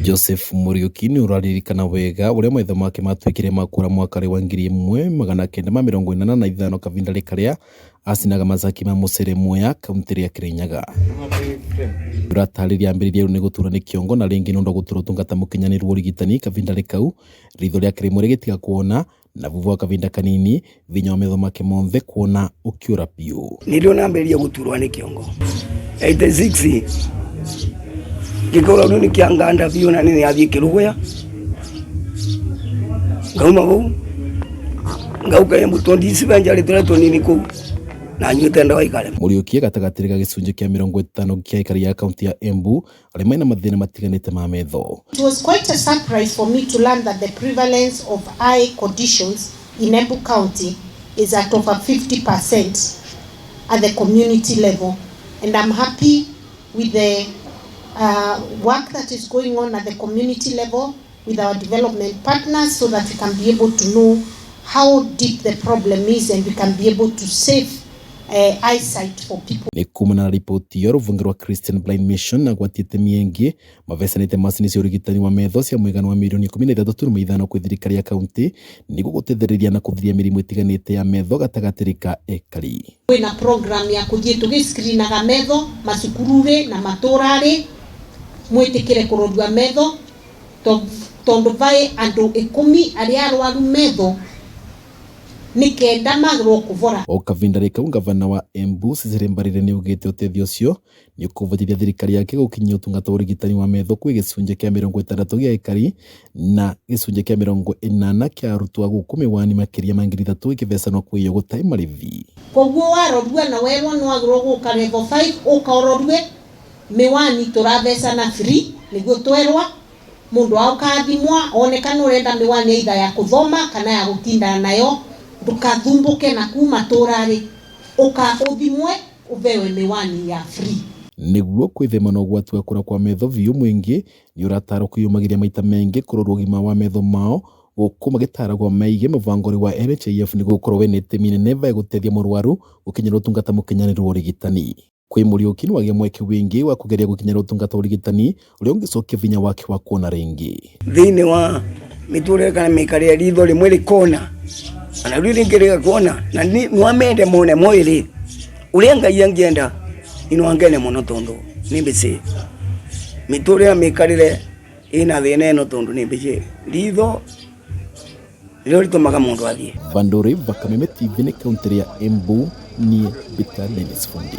Joseph Muriuki nĩ ũraririkana wega ũrĩa maitho make matuĩkire ma kũra mwaka wa 1985 kavinda karĩa acinaga macaki ma mũcere Mwea kaunti ya Kirinyaga. Ũratarĩria ambĩrĩria rĩu nĩ gũturwo nĩ kĩongo na rĩngĩ nĩ ũndũ wa gũturwo ũtungata mũkinyanĩru wa ũrigitani kavinda kau ritho rĩake rĩmwe rĩgĩtiga kuona na thutha wa kavinda kanini vinya wa metho make monthe kuona ũkĩũra biũ. Nĩrĩo nambĩrĩria gũturwo nĩ kĩongo 86 gĩkorwo rĩu nĩ kĩanganda biũ na nĩ athiĩ kĩrũgũya ngauma kũu ngauka Embu tondũ ndicibenja rĩtũrĩa tũnini kũu na nyuĩte ndawa ikarema. Mũriũkie gatagatĩ ga gĩcunjĩ kĩa 50 kĩa aikari a kaunti ya Embu arĩa mena mathĩna matiganĩte ma metho. It was quite a surprise for me to learn that the prevalence of eye conditions in Embu County is at over 50% at the community level. And I'm happy with the work that is going on at the community level with our development partners so that we can be able to know how deep the problem is and we can be able to save eyesight for people. Nĩ kumana na riboti ya rũhonge rwa Christian Blind Mission na gwatĩte mĩengĩ mabecanĩte macini cia ũrigitani wa metho cia mũigana wa mirioni 13.5 kwĩ thirikari ya kaunti nĩguo gũteithĩrĩria na kũthiria mĩrimũ ĩtiganĩte ya metho gatagatĩ ka ekari. Kwĩna program ya kũthiĩ tũgĩscreenaga metho macukuru-rĩ na matũra-rĩ mwĩtĩkĩre kũrorua metho tondũ vaĩ andũ 10 arĩa arwaru metho nĩ kenda magĩrwo kũbora. O kavinda kau gavana wa Embu Cecily Mbarire nĩ augĩte ũteithio ũcio nĩ ũkũvotithia thirikari yake gũkinyia ũtungata wa ũrigitani wa metho kwĩ gĩcunjĩ kĩa 60 gĩa aikari na gĩcunjĩ kĩa 80 kĩa arutwo a gũkũ mĩwani makĩria ma 3,000 ĩkĩbecanwo kwĩyo gũtarĩ marĩthi. Koguo warorua na werwo nĩ wagĩrwo gũka level 5 ũka ũrorue mĩwani tũrathecana free nĩguo twerwa mundu aukathimwa onekana urenda miwani either ya kuthoma kana ya gutindana nayo ndukathumbuke na kuma turari uka uthimwe uvewe miwani ya free. Nĩguo kwĩthema na ũgwati wa kũra kwa metho biũ mũingĩ nĩ ũratarwo kwĩyũmagĩria maita mengĩ kũrorwo ũgima wa metho mao gũkũ magĩtaragwo meige mũbango wa NHIF nĩguo gũkorwo wĩna itemi inene vaĩ gũteithia mũrwaru gũkinyĩra ũtungata mũkinyanĩru wa ũrigitani. Kwĩ Mũriũki nĩwagĩa mweke wingĩ wa kũgeria gũkinyĩra ũtungata wa ũrigitani ũrĩa ũngĩcokia vinya wake wa kuona rĩngĩ. Thĩinĩ wa mĩtũrĩre kana mĩikarĩre ritho rĩmwe rĩkona ona rĩu rĩngĩ rĩgakona na nwamende mone mwĩrĩ ũrĩa Ngai angĩenda inwangene mũno tondũ nĩ mbĩcĩ mĩtũrĩre mĩikarĩre ĩna thĩna ĩno tondũ nĩ mbĩcĩ ritho rĩo rĩtũmaga mũndũ athiĩ. Vandũri va Kameme TV nĩ kaunti ya Embu niĩ Peter Dennis Fundi.